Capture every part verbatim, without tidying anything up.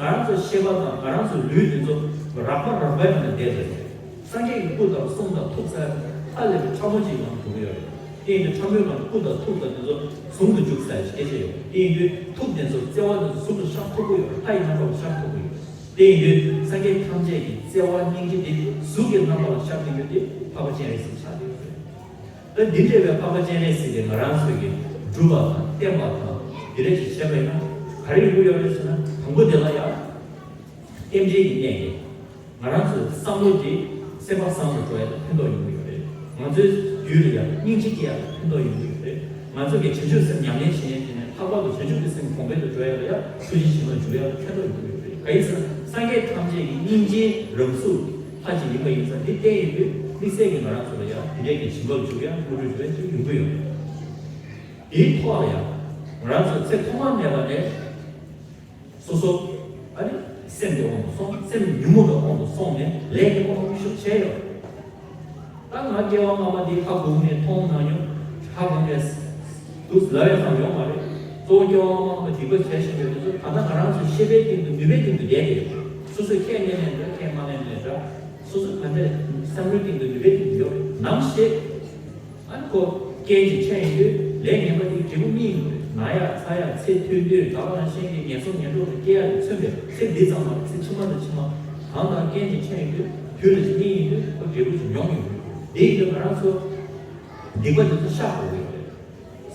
ང་རང་ཚོ་ཤེས་པ་དང་ང་རང་ཚོའི་ལུས་འདི་ཚོ་རགས་པ་རགས་པའི་ནང་ནས་བསྡད་ཡོད་རེད། སངས་རྒྱས་ཀྱི་སྐུ་དང་གསུང་དང་ཐུགས་ཟེར་ཧ་ལས་པའི་ཕྲ་མོ་ཅིག་ནང་འགྲོ་གི་ཡོད་རེད། དེ་ཡིན་དུས་ཕྲ་མོའི་ནང་སྐུ་དང་ཐུགས་དང་དེ་ཚོ་ཟུང་དུ་འཇུག་ཟེར་སྐད་ཆ་ཡོད། དེ་ཡིན་དུས་ཐུགས་དེ་ཚོ་བརྩེ་བ་དེ་ཚོ་ཟུང་དུ་ཤར་ཐུབ་ཀྱི་ཡོད་རེད། ལྷ་ཡི་རྣམ་པ་ལ་ཤར་ཐུབ་ཀྱི་ཡོད། དེ་ཡིན་དུས་སངས་རྒྱས་ཐམས་ཅད་ཀྱི་བརྩེ་བ་སྙིང་རྗེ་དེ་གཟུགས་ཀྱི་རྣམ་པ་ལ་ཤར་བསྡད་རྒྱུ་དེ་འཕགས་པ་སྤྱན་རས་གཟིགས་ཆགས་བསྡད་ཡོད་རེད། ད་འདི་འདྲ་བའི་འཕགས་པ་སྤྱན་རས་གཟིགས་ཀྱིས་ང་རང་ཚོ་གི་སྒྲུབ་པ་དང་བསྟེན་པ་དང་འདི་འདྲ་ཞིག་བྱས་པ་ཡིན་ན་ག་རེ་ཡོང་གི་ཡོད་རེད་ཟེར་ན། དང་པོ་དེ་ལ་ཡང་རྟེན་འབྲེལ་གྱི་གནད་ཀྱིས་ང་རང་ཚོའི་བསམ་བློ་དེ་སེམས་པ་བཟང་དུ་འགྲོ་ཡ་ལ་ཕན་ཐོགས་ཡོང་གི་ཡོད་རེད། ང་ཚོའི་རྒྱུད་ལ་ཡང་སྙིང་རྗེ་སྐྱེ་ཡ་ལ་ཕན་ཐོགས་ཡོང་གི་ཡོད་རེད། ང་ཚོ་གི་བྱང་ཆུབ་སེམས་ཉམས་ལེན་བྱེད་མཁན་དེ་ནས་ལྷག་པར་དུ་བྱང་ཆུབ་ཀྱི་སེམས་གོང་འཕེལ་དུ་འགྲོ་ཡ་ལ་ཡང་ཐུགས་རྗེ་ཆེན་པོ་འཇུག་ཡ་ལ་ཕན་ཐོགས་ཡོང་གི་ཡོད་རེད། ག་ཡིན་ཟེར་ན་སངས་རྒྱས་ཐམས་ཅད་ཀྱི་སྙིང་རྗེའི་རང་གཟུགས་ལྷ་ཅིག་ཡིན་པ་ཡིན་ཙང་འདི་བསྟན་ཡོད་དུས་དམིགས་བསལ་གྱིས་ང་རང་ཚོ་ལ་ཡང་འདི་འདྲའི་གི་བྱིན་རླབས་འཇུག་ཡ་དངོས་གྲུབ་འཇུག་ཡ་ཅིག་ཡོང་གི་ཡོད་རེད། དེའི་ཐོག་ལ་ཡང་ང་རང་ཚོ་ཚེ་ཐོག་མ་མེད་པ་ནས་སོ་སོ་ཨ་ནི་སེམས་ཀྱི་དབང་དུ་སོང་། སེམས་ཉོན་མོངས་པའི་དབང་དུ་སོང་ནས་ལས་ཉོན་མོངས་པ་མི་ཤུགས་ཆེ་ཡོད། ད་ང་སྐྱེ་བ་སྔ་མ་འདི་ཧ་གོ་ནས་མཐོང་ན་ཡང་ཧ་གོ་ནས་དུས་ལ་ཡང་བསམ་ཡོང་མ་རེད། གཙོ་བོ་སྐྱེ་བ་སྔ་མ་སྡིག་པ་བྱས་བཞིན་པའི་དུས་སུ་ད་ལྟ་ང་རང་ཚོ་ཤེས་པའི་སྟེང་དུ་ནུས་པའི་སྟེང་དུ་བསྡད་དེ་ཡོད། སོ་སོས་ཁས་ལེན་ནས་འདྲ་ཁས་མ་ལེན་ནས་འདྲ། སོ་སོ་ག་འདྲ་བསམ་བློའི་སྟེང་དུ་ནུས་པའི་སྟེང་དུ་ཡོད་ནམ་ཞེས། ཨ་ནི་ཁོ་རྐྱེན་གྱིས་ཆད་ཡོང་དུས་ལས་ངན་པ་དེ་འབྲས་བུ་སྨིན་ཡོང་དུས་ན་ཡག་ཚ་ཡག་ཚེ་ཐུང་དུས་ད་ག་ནང་བཞིན་གྱི་ངན་སོང་ངན་འགྲོ་དུ་སྐྱེ་ཡག་ལ་མཚོན་པའི་ཚེ་འདི་ཙམ་མ་རེད། ཚེ་ཕྱི་མ་དང་ཕྱི་མ་གང་དང་རྐྱེན་གྱིས་ཆད་ཡོང་དུས་དུས་ལ་ཅིག་སྨིན་ཡོང་དུས་ཁོ་འབྲས་བུ་ཅིག་མྱོང་ཡོང་དུས་དེ་ཡིན་དུས་ང་རང་ཚོ་སྡིག་པ་དེ་ཚོ་བཤགས་དགོས་ཀྱི་ཡོད་རེད།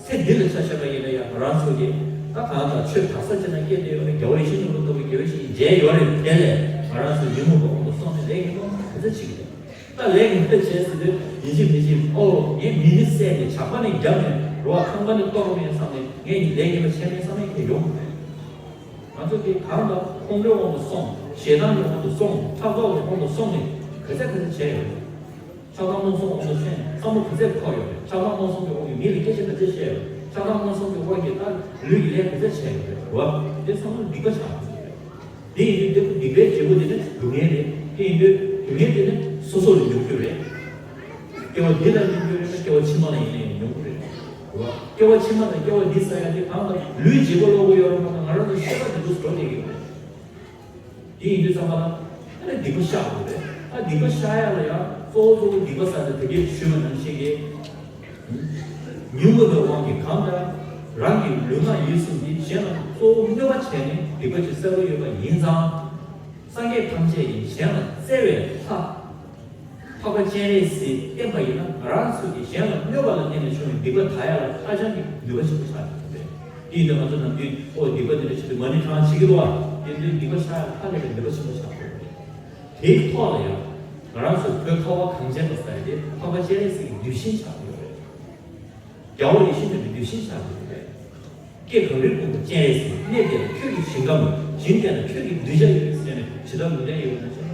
ཚེ་འདི་ལ་ཆ་བཞག་པ་ཡིན་ན་ཡང་ང་རང་ཚོ་གིས་ད་གང་དང་ཆོས་དག་ས་ཅིག་ན་སྐྱེས་བསྡད་ཡོད་རེད། རྒྱལ་བ་ཡིད་བཞིན་ནོར་བུ་ལྟ་བུའི་དགེ་བའི་བཤེས་གཉེན་མཇལ་ཡོད་རེད། དེ་ལས་ང་རང་ཚོ་ཉོན་མོངས་པའི་དབང་དུ་སོང་ནས་ལས་ངན་པ་ག་ཚོད་བྱེད་ཀྱི་རེད། ད་ལས་ངན་པ་བྱས་ཟིན་དུས་ཡིན་གཅིག་མིན་གཅིག་ཨོ་ངས་མི་ནི་བསད་ནས་ཇག་པ་ནས་བརྒྱབ་ནས་རོ་བ་ཁང་པ་ནས་གཏོར་མེད་བསམ་ནས་ངས་ནི་ལས་ངན་པ་བྱས་མེད་བསམ་ནས་དེ་ཡོང་གི་མེད། ང་ཚོ་དེ་གང་དང་ཁོང་ཁྲོའི་དབང་དུ་སོང་། ཞེ་སྡང་གི་དབང་དུ་སོང་། ཕྲག་དོག་གི་དབང་དུ་སོང་ནས་ག་ཚད་ག་ཚད་བྱས་ཡོད། ཆགས་སྡང་རྨོངས་གསུམ་དབང་དུ་སོང་ནས་བསམ་བློ་ག་ཚད་འཁོར་ཡོད་རེད། ཆགས་སྡང་རྨོངས་གསུམ་གྱི་དབང་གིས་མི་ལ་སྐད་ཆ་ག་ཚད་བཤད་ཡོད་རེད། ཆགས་སྡང་རྨོངས་གསུམ་གྱི་དབང་གིས་ད་ལུས་ཀྱི་ལས་ག་ཚད་བྱས་ཡོད་རེད་བ། དེ་བསམ་བློ་སྡིག་པ་ཆགས་ཡོད་རེད། དེ་ཡིན་དུས་དེ་སྡིག་པའི་འབྲས་བུ་དེ་ནི་སྡུག་བསྔལ་རེད། དེ་ཡིན་དུས་སྡུག་བསྔལ་དེ་ནི་སོ་སོ་ལ་ཡོང་རྒྱུ་རེད། སྐྱེ་བ་འདི་ལ་ཡོང་རྒྱུ་རེད་ན་སྐྱེ་བ་ཕྱི་མ་ལ་ཡིན་ན་ཡང་ཡོང་གི་རེད་བ། སྐྱེ་བ་ཕྱི་མ་དང་སྐྱེ་བ་འདི་ཟེར་ཡ་དེ་གང་ལ་ལུས་བརྗེ་པོ་ལོག་གི་ཡོད་རེད་མ་གཏོགས་ང་རང་ཚོ་ཤེས་པ་དེ་འདུག་འགྲོ་བསྡད་ཀྱི་ཡོད་རེད། དེ་ཡིན་དུས་ཙམ་པ་ལ་ཨ་ནི་སྡིག་པ་བཤགས་དགོས་རེད། ཨ་སྡིག་པ་བཤགས་ཡ་ལ་ཡང་གཙོ་བོ་གཙོ་བོ་སྡིག་པ་ཟེར་ཏེ་དེ་གས་ཞུས་པ་ནང་བཞིན་གྱི་ཉོན་མོངས་པའི་དབང་གིས་གང་ལྟར་རང་གི་ལུས་ངག་ཡིད་གསུམ་འདི་གཞན་ལ་གཙོ་བོ་གནོད་པ་བྱས་ནས་སྡིག་པ་ཅིག་བསགས་ཀྱི་ཡོད་པ་ཡིན་ཙང་། སངས་རྒྱས་ཐམས་ཅད་ཀྱིས་གཞན་ལ་བརྩེ་བའི་ལྷ། འཕགས་པ་སྤྱན་རས་གཟིགས་བསྟེན་པ་ཡིན་ན་ང་རང་ཚོ་གིས་གཞན་ལ་གནོད་པ་ལ་བརྟེན་ནས་བྱུང་བའི་སྡིག་པ་དག་ཡ་ལ་ཧ་ཅང་གི་ནུས་པ་ཆེན་པོ་ཆགས་ཡོད་པས། དེ་ཡིན་དུས་ང་ཚོ་ནམ་རྒྱུན་ཨོ་སྡིག་པ་འདི་འདྲ་བྱེད་དུས་མ་ཎི་བགྲང་བྱེད་ཀྱི་འདུག་བ། དེ་འདྲའི་སྡིག་པ་བཤགས་ཡ་ཧ་ལས་པའི་ནུས་པ་ཆེན་པོ་ཆགས་ཡོད་པས། དེའི་ཐོག་ལ་ཡང་ང་རང་ཚོ་བོད་ཁ་བ་གངས་ཅན་པ་ཟེར་ཡ་དེ་འཕགས་པ་སྤྱན་རས་གཟིགས་ཀྱི་གདུལ་ཞིང་ཆགས་ཡོད་རེད། རྒྱལ་བ་ཡིད་བཞིན་ནོར་བུའི་གདུལ་ཞིང་ཆགས་ཡོད་རེད། སྐྱེ་གངས་རིའི་ཀོང་པོ་སྤྱན་རས་གཟིགས། གནས་དེ་ལ་ཁྱོད་ཀྱི་ཞིང་ཁམས། ཞིང་དེ་ན་ཁྱོད་ཀྱི་གདུལ་བྱ་ཡོད་ཟེར་ནས་ཇི་ལྟར་ལུང་བསྟན་ཡོད་པ་ནང་བཞིན་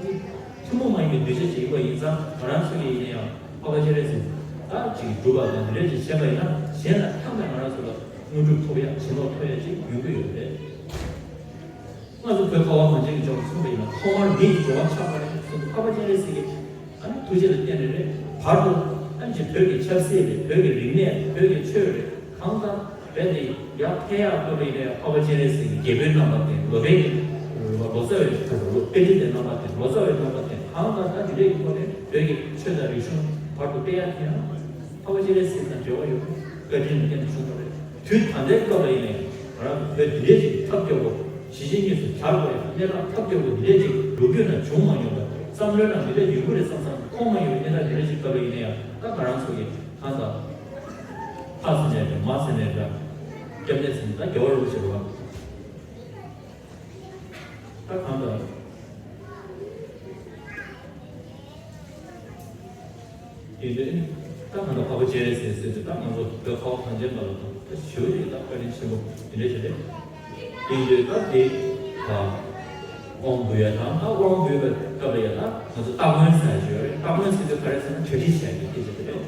ཐུན་མོང་མ་ཡིན་པའི་གདུལ་བྱ་ཅིག་ཡིན་པ་ཡིན་ཙང་ང་རང་ཚོ་ཡིན་ན་ཡང་འཕགས་པ་སྤྱན་རས་གཟིགས་ད་ཅིག་སྒྲུབ་པ་དང་འདི་འདྲ་ཅིག་བྱས་པ་ཡིན་ན་གཞན་ལ་ཐ་མ་ང་རང་ཚོ་ལ་དངོས་གྲུབ་ཐོབ་ཡ་བྱིན་རླབས་ཐོབ་ཡ་ཅིག་ཡོང་གི་ཡོད་རེད། ང་ཚོ་བོད་ཁ་བ་གངས་ཅན་གྱི་ལྗོངས་ལ་མཚོན་པ་ཡིན་ན་ཐོག་མར་མི་ཡི་འགྲོ་བ་ཆགས་པ་རེད་གསུངས་འདུག་འཕགས་པ་སྤྱན་རས་གཟིགས་ཀྱིས་ཨ་ནི་ཐུགས་རྗེ་ལ་བརྟེན་ནས་རེད། བར་དུ་ཨ་ནི་ཅིག་བོད་ཀྱི་ཆབ་སྲིད་རེད། བོད་ཀྱི་རིག་གནས་རེད། བོད་ཀྱི་ཆོས་རེད། གང་ལྟར་བོད་འདི་ཡར་འཕེལ་ཡག་སྐོར་ལ་ཡིན་ན་ཡང་འཕགས་པ་སྤྱན་རས་གཟིགས་ཀྱི་རྒྱལ་པོའི་རྣམ་པ་བསྟན། ལོ་པཎ་གྱི་ལོ་ཙཱ་བའི་ལོ་པཎ་ཌི་ཏའི་རྣམ་པ་བསྟན། ལོ་ཙཱ་བའི་རྣམ་པ་བསྟན། གང་ལྟར་ད་འདི་འདྲའི་སྐོར་ནས་བོད་ཀྱི་ཆོས་དང་རིག་གཞུང་བར་དུ་སྤེལ་ཡག་དེ་ཡང་འཕགས་པ་སྤྱན་རས་གཟིགས་དང་འབྲེལ་བ་ཡོད་པའི་བཀའ་དྲིན་ལ་བརྟེན་ནས་བྱུང་བ་རེད། དུས་ད་ལྟའི་སྐབས་ལ་ཡིན་ནའི་ང་རང་བོད་འདི་འདྲའི་ཅིག་ཐབས་སྐྱོ་བོ་གཞིས་བྱེས་གཉིས་སུ་གྱར་དགོས་ཡ་གནས་སྟངས་ཐབས་སྐྱོ་བོ་འདི་འདྲའི་ཅིག་ལོ་རྒྱུས་ནང་བྱུང་མ་མྱོང་བ། བསམ་བློའི་ནང་འདི་འདྲ་ཡོང་གི་རེད་བསམ་བསམ་མཐོང་མ་མྱོང་བའི་གནས་སྟངས་འདི་འདྲ་ཅིག་སྐབས་ལ་ཡིན་ན་ཡང་ད་ང་རང་ཚོ་གི་གང་ལྟར་ཕ་ཟེར་ནའི་འདྲ་མ་ཟེར་ནའི་འདྲ་སྐྱབས་གནས་ཟེར་ནའི་ད་རྒྱལ་བ་རིན་པོ་ཆེ་རེད་བ། ད་གང་ལྟར། དེ་འདྲ་ད་གང་ལྟར་འཕགས་པ་སྤྱན་རས་གཟིགས་ཟེར་ཏེ་ད་ང་ཚོ་བོད་ཁ་བ་གངས་ཅན་པ་ལ་ད་ཞུ་ཡི་ད་བཀའ་དྲིན་ཆེན་པོ་དེ་འདྲ་ཞིག་རེད། དེ་འདྲ་ད་དེ་ད་དབང་འབུལ་ཡ་དང་ད་དབང་འབུལ་བའི་སྐབས་ལ་ཡ་ད་ང་ཚོ་སྟ་གོན་ཟེར་ཡ་ཞིག་ཡོད་རེད། སྟ་གོན་ཟེར་དུས་ག་རེ་ཟེར་ན་གྲ་སྒྲིག་བྱས་ཏེ་སྐད་ཆ་དེ་རེད།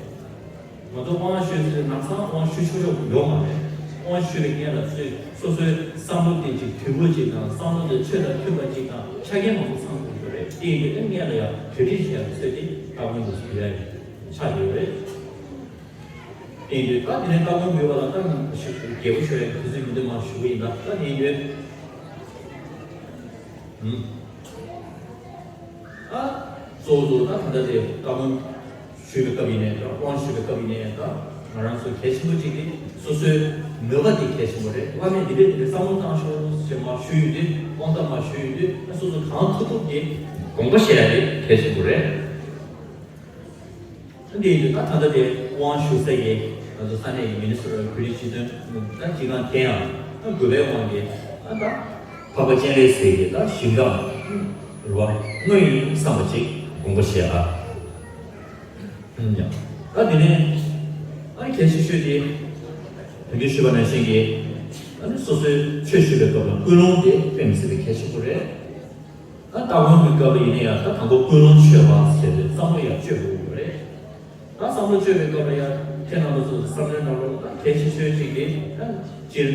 ང་ཚོ་དབང་ཞུས་ཚེ་ནམ་སང་དབང་ཞུ་ཆོག་ཆོག་ཡོད་མ་རེད། དབང་ཞུ་བའི་སྔོན་ལ་ཚོས་སོ་སོའི་བསམ་བློ་དེ་ཅིག་དུལ་པོ་ཅིག་དང་བསམ་བློ་དེ་ཆོས་དང་མཐུན་པ་ཅིག་དང་ཆ་རྐྱེན་མང་པོ་ཚང་དགོས་ཀྱི་རེད། དེ་ཡིན་དུས་ཨེ་སྔོན་ལ་ཡང་གྲ་སྒྲིག་བྱས་ཚོས་དེ་སྟ་གོན་དུ་ཟུག་ཡ་ཆགས་ཡོད་རེད། དེ་ཡིན་དུས་ད་དེ་ནས་སྟ་གོན་འབུལ་བ་ལ་ད་ང་ཞུ་རྒྱལ་པོ་ཞུ་ཡ་གི་དུས་ཚོད་མི་འདུག་མ་ཞུ་གི་ཡིན་ད། ད་དེ་ཡིན་དུས། ཨ། གཙོ་བོ་གཙོ་བོ་ད་ད་ལྟ་དེ་བཀའ་མོལ་ཞུས་པའི་སྐབས་ཡིན་ནའི་འདྲ། དབང་ཞུས་པའི་སྐབས་ཡིན་ནའི་འདྲ། ང་རང་ཚོ་གལ་ཆེན་པོ་གཅིག་དེ་སོ་སོའི་མོས་པ་དེ་གལ་ཆེན་པོ་རེད། བླ་མས་འདི་འདྲས་འདི་འདྲས་བསམ་བློ་བཏང་ཤོག་ཅེས་མར་ཞུས་ཡོད་དུས། དབང་ཐང་མར་ཞུས་ཡོད་དུས། ཨ། སོ་སོ་གང་ཐུབ་ཐུབ་ཀྱིས་དགོངས་པ་བཞེས་ཡ་དེ་གལ་ཆེན་པོ་རེད། འདི་ཡིན་དུས་ད་ད་ལྟ་དེ་དབང་ཞུ་ས་གི་ང་ཚོ་ས་གནས་ཀྱི་མི་ནི་སི་ཊར་བོད་རིགས་སྤྱི་མཐུན་ད་སྤྱི་ཁང་དེ་ཡང་ད་དགོས་པའི་དབང་གིས་ད་ད་འཕགས་པ་སྤྱན་རས་གཟིགས་ཀྱི་ད་ཞིང་ཁམས་རེད་བ། དངོས་ཡིན་བསམ་པ་ཅིག་དགོངས་པ་བཞེས་ཨ། ད་དེ་ནས་ཨ་གལ་ཆེ་ཤོས་དེ་དོན་གྱིས་ཞུས་པ་ནང་བཞིན་གྱི་ཨ་ནི་སོ་སོའི་ཆོས་ཞུ་བའི་སྐབས་ལ་ཀུན་སློང་དེ་དཔེ་མི་སྲིད་པའི་གལ་ཆེན་པོ་རེད། ད་སྟ་གོན་གྱི་སྐབས་ལ་ཡིན་ན་ཡང་ད་དང་པོ་ཀུན་སློང་བཅོས་པ་ཟེར་ཏེ་བསམ་བློ་ཡང་བཅོས་དགོས་ཀྱི་ཡོད་རེད། ད་བསམ་བློ་བཅོས་པའི་སྐབས་ལ་ཡང་ཁྱེད་རྣམ་པ་ཚོ་བསམ་བློའི་ནང་ལོགས་ལ་ད་གལ་ཆེ་ཤོས་གཅིག་དེ་ད་སྤྱིར་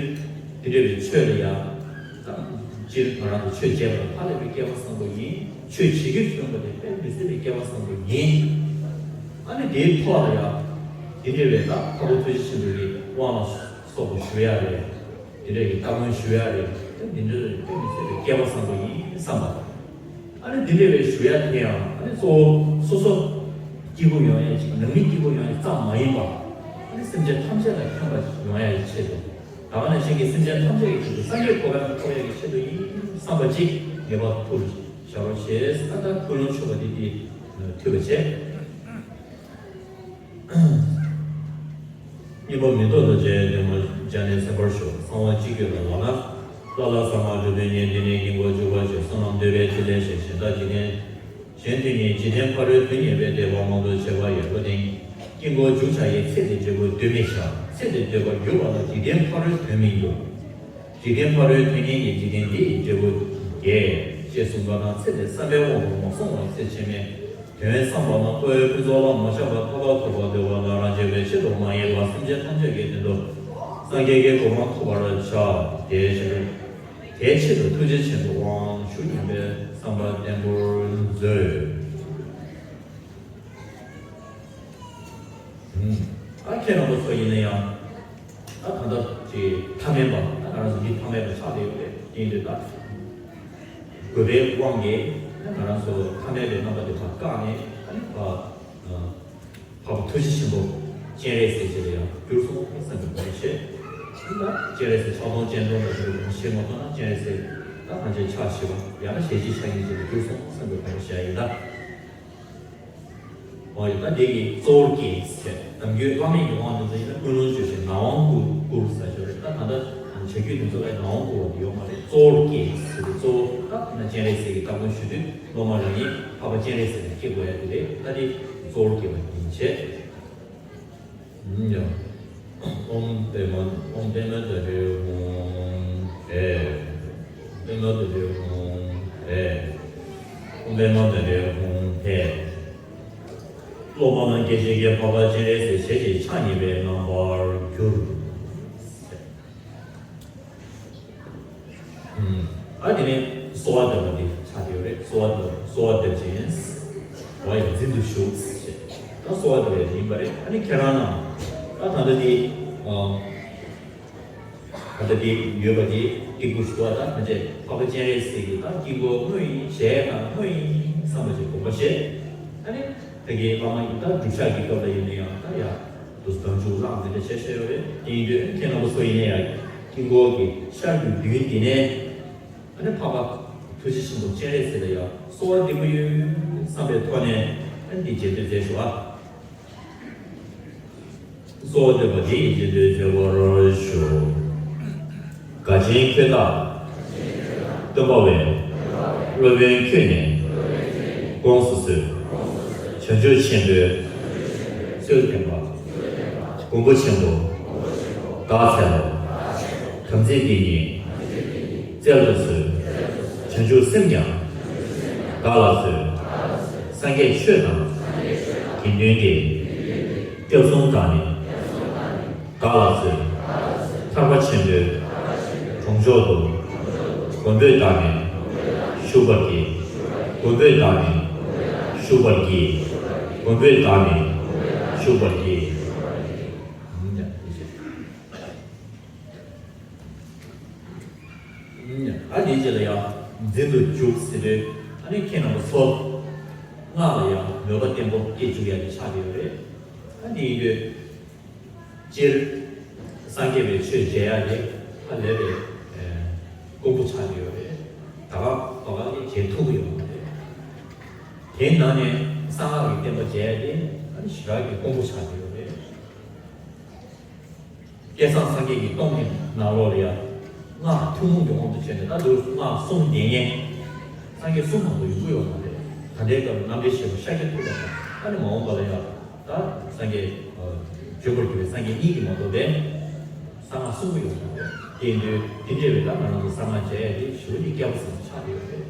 དེ་འདྲ་བའི་ཆོས་ལ་ཡང་ད་སྤྱིར་ང་རང་ཚོ་ཆོས་བྱས་པ་ལ་ཧ་ལས་པའི་སྐལ་བ་བཟང་པོ་ཡིན། ཆོས་བྱེད་རྒྱུར་བྱོན་པ་དེ་དཔེ་མི་སྲིད་པའི་སྐལ་བ་བཟང་པོ་ཡིན། ཨ་ནི་དེའི་ཐོག་ལ་ཡང་དེ་འདྲ་བའི་ད་འཕགས་པ་ཐུགས་རྗེ་ཆེན་པོའི་དབང་ལ་སོགས་པ་ཞུ་ཡ་རེད། དེ་འདྲ་གི་སྟ་གོན་ཞུ་ཡ་རེད། དེ་འདི་འདྲ་རེད། དཔེ་མི་སྲིད་པའི་སྐལ་བ་བཟང་པོ་ཡིན་བསམ་པ། ཨ་ནི་འདི་འདྲ་བའི་ཞུ་ཡ་དེ་ཡང་ཨ་ནི་གཙོ་བོ་སོ་སོ་སྐྱིད་པོ་ཡོང་ཡ་ཅིག་ནང་མི་སྐྱིད་པོ་ཡོང་ཡ་ཙམ་མ་ཡིན་པ། ཨ་ནི་སེམས་ཅན་ཐམས་ཅད་ལ་ཕན་པ་ཡོང་ཡ་ཡི་ཆེད་དུ། ད་ག་ནང་བཞིན་གྱི་སེམས་ཅན་ཐམས་ཅད་ཀྱི་ཆེད་དུ་སངས་རྒྱས་གོ་འཕང་ཐོབ་ཡ་གི་ཆེད་དུ་ཡིན་བསམ་པ་ཅིག་ངེས་པར་ཐུགས་ལ་བཞག་རོགས་བྱེད། ཨ་ད་ཀུན་སློང་ཆོས་པ་འདི་འདི་ཐུབ་པ་བྱེད། གཉིས་པ་མི་ལྡོག་ཏུ་བྱས་ཏེ་མ་སྦྱར་ནས་ཟིན་པར་ཞོག་གསང་བ་སྤྱི་རྒྱུད་ལ་ལོག་ན། ལྷ་ལ་ས་མ་འགྲུབ་པའི་ཉེར་བདུན་ནས་དཀྱིལ་འཁོར་འཇུག་པ་བཅས་བསོད་ནམས་འདོད་པའི་ཕྲིན་ལས་ཞེས་གཞན་དག་འཇིག་རྟེན། གཞན་དོན་གཉེར་འཇིག་རྟེན་ཕ་རོལ་དོན་གཉེར་བའི་དད་པ་མང་དུ་བྱས་པ་ཡོད་པ་དེ། དཀྱིལ་འཁོར་འཇུག་བྱ་ཡི་ཚེ་འདིའི་འབྲས་བུ་དོན་མི་བྱ། ཚེ་འདིའི་འདོད་པ་འགྱུར་བ་ལ་འཇིག་རྟེན་ཕ་རོལ་དོན་མི་འགྱུར། འཇིག་རྟེན་ཕ་རོལ་དོན་གཉེར་གྱི་འཇིག་རྟེན་འདི་ཡི་འབྲས་བུ་རྒྱས། ཞེས་གསུངས་པ་དང་ཚེ་འདིའི་བསམ་པའི་དབང་དུ་མ་སོང་བ་ཚེ་ཕྱི་མའི་དོན་བསམ་པ་དང་ཁོ་བོའི་ཕུན་ཚོགས་ལ་མ་ཆགས་པར་ཐོབ་པ་ཐོབ་པར་འདོད་པ་དང་རང་རྒྱལ་བའི་ཆེད་དུ་མ་ཡིན་པར་སེམས་ཅན་ཐམས་ཅད་ཀྱི་དོན་དུ་སངས་རྒྱས་ཀྱི་གོ་འཕང་ཐོབ་པར་བྱ། དེའི་ཕྱིར་དེའི་ཆེད་དུ་ཐུགས་རྗེ་ཆེན་པོའི་དབང་ཞུ་སྙམ་པའི་བསམ་པ་བརྟན་པོར་མཛོད། ཨ་ཁྱེད་རྣམ་པ་ཚོ་ཡིན་ན་ཡང་ད་ད་ལྟ་ཅིག་ཐ་མལ་པ། ད་ང་རང་ཚོ་འདི་ཐ་མལ་པ་ཆགས་བསྡད་ཡོད་རེད། དེ་ཡིན་དུས་ད་དགོས་པའི་དབང་གིས་ད་ང་རང་ཚོ་ཐ་མལ་པའི་རྣམ་པ་དེ་ཕར་བཀག་ནས། ཨ་ནི་ཕ་འཕགས་པ་ཐུགས་རྗེ་ཆེན་པོ་སྤྱན་རས་གཟིགས་ཞིག་ལ་ཡང་གྱུར་སོང་བསམ་པའི་དགོངས་པ་བཞེས། ད་སྤྱན་རས་གཟིགས་ཕྱག་སྟོང་སྤྱན་སྟོང་དང་ཞེས་པའི་དགོངས་པ་བཞེས་མ་ཐུབ་ན་སྤྱན་རས་གཟིགས་ད་ཐམས་ཅད་ཕྱག་བཞི་པ་ཡང་ན་ཞལ་གཅིག་ཕྱག་གཉིས་ཅན་དུ་གྱུར་སོང་བསམ་པའི་དགོངས་པ་བཞེས་ཡིན་ད། འོ་ཡ། ད་དེ་གི་གཙོ་བོར་སྐྱེས་ཟེར། ནམ་རྒྱུན་བླ་མེད་ཀྱི་དབང་དུ་འཛིན་ན་ཀུན་སློང་བཅོས་ཤིང་ནག་དབང་བསྐུར་བསྐུར་ཟེར་ཞོར་རེད། ད་ད་ལྟ་བྱ་རྒྱུད་འདི་ཚོ་ལ་ནག་དབང་བསྐུར་བ་དེ་ཡོད་མ་རེད། གཙོ་བོར་སྐྱེས་ཟེར་དུས་གཙོ་བོ་ད་ན་སྤྱན་རས་གཟིགས་ཀྱི་སྟ་གོན་ཞུ་དུས་སློབ་མ་རང་ཉིད་འཕགས་པ་སྤྱན་རས་གཟིགས་ལ་སྐྱེ་དགོས་ཡ་དེ་རེད། ད་དེ་གཙོ་བོར་སྐྱེས་པ་ཡིན་བྱས། ཡང་། ཨོཾ་པདྨ། ཨོཾ་པདྨ་ད་རེ་ཧཱུྃ་ཧེ། པདྨ་ད་རེ་ཧཱུྃ་ཧེ། ཨོཾ་པདྨ་ད་རེ་ཧཱུྃ་ཧེ། སློབ་མ་རྣམས་སྐྱེ་མཆེད་ཀྱི་འཕགས་པ་སྤྱན་རས་གཟིགས་ཞལ་གཅིག་ཕྱག་གཉིས་པའི་རྣམ་པར་གྱུར། ཨ་དེ་ནས་གསོལ་བ་འདེབས་པ་འདི་ཆགས་ཡོད་རེད། གསོལ་བ་འདེབས། གསོལ་བ་འདེབས་ཅིང་འོ་ཡ་འཛིན་དུ་གཞུག་ཟེར། ད་གསོལ་བ་འདེབས་པ་ཡིན་པ་རེད། ཨ་ནི་ཁྱེད་རང་རྣམས་ད་ད་ལྟ་འདི་ད་ལྟ་འདི་ཡོད་པ་འདི་སྐྱེ་དགུ་ཞུ་བ་དང་ཐམས་ཅད་འཕགས་པ་སྤྱན་རས་གཟིགས་ཀྱི་ད་དཀྱིལ་འཁོར་དངོས་ཡིན། གཞལ་ཡས་ཁང་དངོས་ཡིན་བསམ་པ་ཞིག་དགོངས་པ་བཞེས། ཨ་ནི་ད་གིན་བླ་མ་ཡིན་ད་སྒྲུབ་ཞག་གི་སྐབས་ལ་ཡིན་ན་ཡང་ད་ཡ། དུ་ཟླ་མཇུག་ལངས་འདི་འདྲ་བྱས་བྱས་ཡོད་རེད། དེ་ཡིན་དུས་ཁྱེད་རྣམ་པ་ཚོ་ཡིན་ན་ཡང་དཀྱིལ་འཁོར་གྱི་ཤར་གྱི་མདུན་འདི་ནས་ཨ་ནི་འཕགས་པ་ཐུགས་རྗེ་ཆེན་པོ་སྤྱན་རས་གཟིགས་ལ་ཡང་གསོལ་བ་འདེབས་ཀྱི་ཡོད་བསམ་པའི་ཐོག་ནས་ཨ་ནི་འདི་རྗེས་ཟློས་མཛད་ཤོག་ཨ། གསོལ་བ་འདེབས་པ་འདི་ཡི་རྗེས་ཟློས་མཛད་པར་ཞུ། དགའ་ཆེན་ཁྱོད་རྟག་སྟོན་པ་བས། སློབ་དཔོན་ཁྱོད་ནི་དགོངས་སུ་གསོལ། བྱང་ཆུབ་ཆེན་པོའི་ཚུལ་བསྟན་པ། མགོན་པོ་ཆེན་པོ་བདག་འཚལ་ལོ། དམ་ཚིག་འདི་ཉིད་བཙལ་དུ་གསོལ། བྱང་ཆུབ་སེམས་ཀྱང་བདག་ལ་སྩོལ། སངས་རྒྱས་ཆོས་དང་དགེ་འདུན་གྱི། སྐྱབས་སུ་བདག་ནི་བདག་ལ་སྩོལ། ཐར་པ་ཆེན་པོའི་གྲོང་མཆོག་ཏུ། མགོན་པོས་བདག་ནི་བཞུགས་པར་བགྱི། མགོན་པོས་བདག་ནི་བཞུགས་པར་བགྱི། མགོན་པོས་བདག་ནི་བཞུགས་པར་བགྱི། ཨ་དེའི་རྗེས་ལ་ཡང་ འཛིན་དུ་འཇུག་ཟེར་དུས། ཨ་ནི་ཁྱེད་རྣམ་པ་ཚོ་སྔགས་ལ་ཡང་མོས་པ་བརྟན་པོ་སྐྱེ་བཅུག་ཡ་དེ་ཆགས་ཀྱི་ཡོད་རེད། ཨ་ནི་ཡིན་དུས། སྤྱིར་སངས་རྒྱས་པའི་ཆོས་མཇལ་ཡ་དེ་ཧ་ལས་པའི་དཀོན་པོ་ཆགས་ཀྱི་ཡོད་རེད། ད་ག་ད་ག་གི་མཇལ་ཐུབ་ཀྱི་ཡོད་མ་རེད། དེའི་ནང་ནས་གསང་སྔགས་ཀྱི་བསྟན་པ་མཇལ་ཡ་དེ་ཨ་ནི་ཞེ་དྲག་གི་དཀོན་པོ་ཆགས་ཀྱི་ཡོད་རེད། བསྐལ་བཟང་སངས་རྒྱས་ཀྱི་སྟོང་གི་ནང་ལོགས་ལ་ཡང་སྔགས་ཐུན་མོང་གི་དབང་དུ་བྱས་ནས། ད་དུང་སྔགས་གསུང་བདེན་ངེས། སངས་རྒྱས་གསུང་མང་པོ་ཡོང་གི་ཡོད་མ་རེད། ད་ལྟའི་སྐབས་ལ་རྣམ་འགྲེལ་ཞེས་པ་ཤཱཀྱ་ཐུབ་པ་དང་། ཨ་ནི་མ་འོངས་པ་ལ་ཡང་ད་སངས་རྒྱས་ཨ་བྱོན་པར་གྱུར་པའི་སངས་རྒྱས་གཉིས་ཀྱིས་མ་གཏོགས་པའི་གསང་སྔགས་གསུང་གི་ཡོད་མ་རེད། དེ་ཡིན་དུས་དེ་འདྲ་བའི་ད་ང་རང་ཚོ་གསང་སྔགས་མཇལ་ཡ་དེ་ཞེ་པོ་ཅིག་སྐལ་བ་བཟང་པོ་ཆགས་ཀྱི་ཡོད་རེད།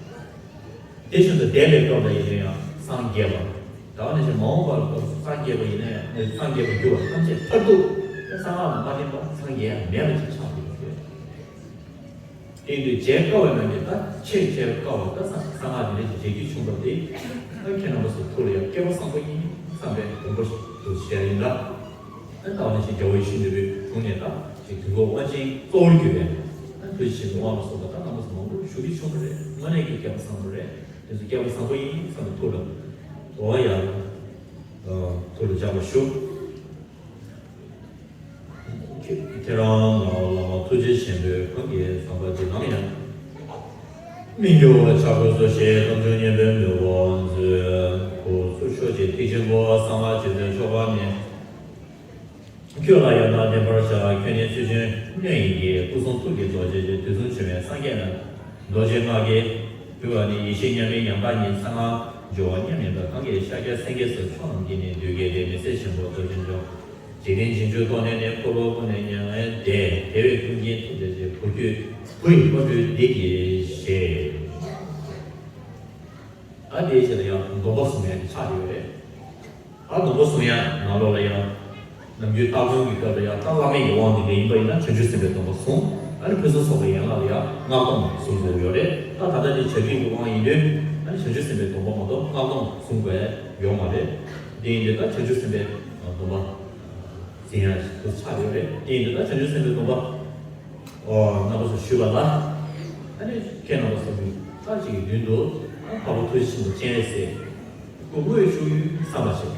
དེ་བཞིན་དུ་འདས་པའི་སྐབས་ལ་ཡིན་ན་ཡང་སངས་རྒྱས་པ། ད་ག་ནང་བཞིན་མ་འོངས་པ་ལ་སྐབས་སུ་སངས་རྒྱས་པ་ཡིན་ན་ཡང་། སངས་རྒྱས་པར་གྱུར་པ་ཐམས་ཅད་མཐར་ཐུག་གསང་སྔགས་ལ་མ་བརྟེན་པ་སངས་རྒྱས་ཡ་མེད་པ་ཅིག་ཆགས་ཀྱི་ཡོད་རེད། དེ་ཡིན་དུས་མཇལ་དཀའ་བའི་ནང་གི་ད་ཆེས་མཇལ་དཀའ་བ་ད་གསང་སྔགས་འདི་འདྲ་ཞིག་མཇལ་རྒྱུ་བྱུང་བ་དེ། ད་ཁྱེད་རྣམ་པ་ཚོའི་ཐུགས་ལ་ཡང་སྐལ་བ་བཟང་པོ་ཡིན་བསམ་པའི་དགོངས་པ་ཞིག་ཏུ་བཞེས་ཡིན་ལ། ད་ག་ནང་བཞིན་རྒྱལ་བ་ཡིད་བཞིན་ནོར་བུའི་དྲུང་ནས་ད་ཅིག་དུས་འཁོར་དབང་ཆེན་གཙོ་བོར་གྱུར་པའི་ཐུགས་རྗེ་ཆེན་པོའི་དབང་ལ་སོགས་པ་ད་རྣམ་པ་ཚོ་མང་པོ་ཞུ་རྒྱུ་བྱུང་བ་རེད། དངོས་གནས་ཀྱི་སྐལ་བ་བཟང་པོ་རེད། དེ་ཚོ་སྐལ་བ་བཟང་པོ་ཡིན་བསམ་པའི་ཐུགས་ལ་འོ་ཡ་ཐུགས་ལ་འཇགས་པ་ཞུ། ཁྱེད་རང་ལ་བླ་མ་ཐུགས་རྗེ་ཆེན་པོས་གང་གིས་བསམ་པ་འདི་ནམ་ཡང་མི་འགྱུར་བར་བྱ་དགོས་སོ་ཞེས་རྣམ་འགྱུར་སྙན་པའི་མོས་པ་མཛོད། ཁོ་ཚུར་ཤོག་ཅིག་ཐེག་ཆེན་པོ་གསང་སྔགས་རྗེ་བཙུན་མཆོག་དཀར་ནི། ཁྱོད་ལ་ཡང་དག་བདེན་པར་བཞག། ཁྱོད་ནི་ཚུལ་ཁྲིམས་གནས་ཡིན་གྱི། སྐུ་གསུང་ཐུགས་ཀྱི་རྡོ་རྗེ་ཅན། དུས་གསུམ་འབྱུང་བའི་སངས་རྒྱས་རྣམས། རྡོ་རྗེ་སྔགས་ཀྱི་བུ་བ་ནི། ཡེ་ཤེས་མཉམ་པའི་ཡང་དག་ཉིད། གསང་སྔགས་སྦྱོར་བ་མཉམ་ཡིན་པ། གང་གིས་ཤཱཀྱ་སེང་གེ་སོགས་མཆོག་རྣམས་ཀྱིས་ནི། འདུས་བྱས་ཏེ་མི་ཟད་ཆེན་པོ་རྡོ་རྗེ་འཇོམས། འཇིག་རྟེན་རྗེས་འཇུག་ཐོབ་ནས་ནི། འཁོར་ལོ་ཀུན་ནས་མྱ་ངན་འདས། དེ་བས་ཀུན་མཁྱེན་ཐུགས་རྗེ་ཆེ། བུ་ཁྱོད་བུ་ཡི་བློ་གྲོས་འདི་གིས་བཞེས། ད་དེའི་ཆེད་དུ་ཡང་སྡོམ་པ་བཟུང་ཡ་དེ་ཆགས་ཡོད་རེད། ད་སྡོམ་པ་བཟུང་ཡ་ནང་ལོགས་ལ་ཡང་ནམ་རྒྱུན་སྟག་གདོང་གི་སྐབས་ལ་ཡང་ད་བླ་མེད་ཀྱི་དབང་དེ་འདྲ་ཡིན་པ་ཡིན་ན་བྱང་ཆུབ་སེམས་དཔའི་སྡོམ་པ་བཟུང་། ཨ་ནི་ཕུན་སུམ་ཚོགས་པའི་ཡན་ལག་ལ་ཡང་སྔགས་སྡོམ་བཟུང་དགོས་ཡོད་རེད། ད་ད་ལྟ་དེ་བྱ་རྒྱུད་ཀྱི་དབང་ཡིན་དུས་ཨ་ནི་བྱང་ཆུབ་སེམས་དཔའི་སྡོམ་པ་མ་གཏོགས་སྔགས་སྡོམ་བཟུང་དགོས་ཡ་ཡོད་མ་རེད། དེ་ཡིན་དུས་ད་བྱང་ཆུབ་སེམས་དཔའི་སྡོམ་པ་འཛིན་ཡ་ཞིག་ཏུ་ཆགས་ཡོད་རེད། དེ་ཡིན་དུས་ད་བྱང་ཆུབ་སེམས་དཔའི་སྡོམ་པ། ཨོ། རྣམ་པ་ཚོ་ཞུས་པ་ལ། ཨ་ནི་ཁྱེད་རྣམ་པ་ཚོ་གི་ད་ཅིག་གི་མདུན་དུ་ཨ་འཕགས་པ་ཐུགས་རྗེ་ཆེན་པོ་སྤྱན་རས་གཟིགས་སྐུ་དངོས་བཞུགས་ཡོད་བསམ་པ་ཞིག་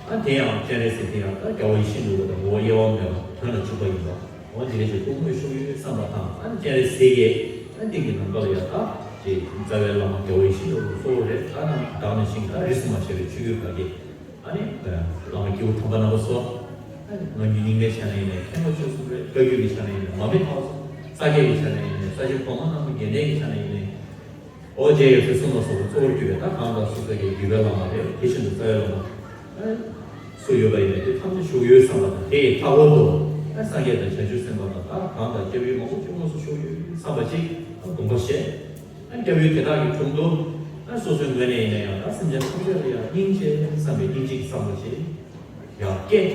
ཨ་དེ་ཡང་སྤྱན་རས་གཟིགས་དེ་ཡང་ད་རྒྱལ་བ་ཡིད་བཞིན་ནོར་བུ་དང་ངོ་བོ་དབྱེ་བ་མེད་པ་དོན་ལ་འཇུག་པ་ཡིན་པ། འོ་དེ་འདྲ་ཞིག་སྐུ་དངོས་བཞུགས་ཡོད་བསམ་པ་དང་། ཨ་ནི་སྤྱན་རས་གཟིགས་ཀྱི་ཨ་སྟེང་གི་ནམ་མཁའ་ལ་ཡང་ད་ཅིག་རྩ་བའི་བླ་མ་རྒྱལ་བ་ཡིད་བཞིན་ནོར་བུ་གཙོ་བོ་རེད། ད་ནང་བདག་ནང་བཞིན་ད་རིས་སུ་མ་ཆད་པའི་ཆོས་བརྒྱུད་ཁག་གི་ཨ་ནི་བླ་མ་སྐྱེས་བུ་དམ་པ་རྣམ་པ་ཚོ། ཨ་ནི་སྔ་འགྱུར་རྙིང་མའི་ཆ་ནས་ཡིན་ནའི་མཁན་པོ་ཆོས་གསུམ་རེད། བཀའ་བརྒྱུད་ཀྱི་ཆ་ནས་ཡིན་ནའི་མར་མི་ཕག་གསུམ། ས་སྐྱ་གི་ཆ་ནས་ཡིན་ནའི་ས་སྐྱ་གོང་མ་རྣམ་པ་རྒྱལ་བསྟན་གྱི་ཆ་ནས་ཡིན་ནའི། ཨོ་རྒྱན་ཡབ་སྲས་གསུམ་ལ་སོགས་པའི་གཙོ་བོར་གྱུར་པའི་ད་གང་དང་སུ་ས་སྐྱའི་བརྒྱུད་པའི་བླ་མ་རེད། དེ་བཞིན་དུ་རྩ་བའི་བླ་མ་ཨ་སུ་ཡོད་པ་ཡིན་ནའི་དེ་ཐམས་ཅད་བཞུགས་ཡོད་བསམ་པ་དང་། དེ་ཡི་མཐའ་འཁོར་དུ་ཨ་སངས་རྒྱས་དང་བྱང་ཆུབ་སེམས་དཔའ་དང་ད་གང་དང་སྐྱབས་ཡུལ་མང་པོ་ཅིག་དངོས་སུ་བཞུགས་ཡོད་བསམ་པ་ཅིག་ཨ་དགོངས་པ་བཞེས། ཨ་སྐྱབས་ཡུལ་དེ་དག་གི་དྲུང་དུ་ཨ་སོ་སོའི་ངོས་ནས་ཡིན་ན་ཡང་ད་སེམས་ཅན་ཐམས་ཅད་ལ་ཡང་སྙིང་རྗེ་བསམ་པའི་སྙིང་རྗེ་གི་བསམ་བློ་ཅིག་ཡང་སྐྱེ།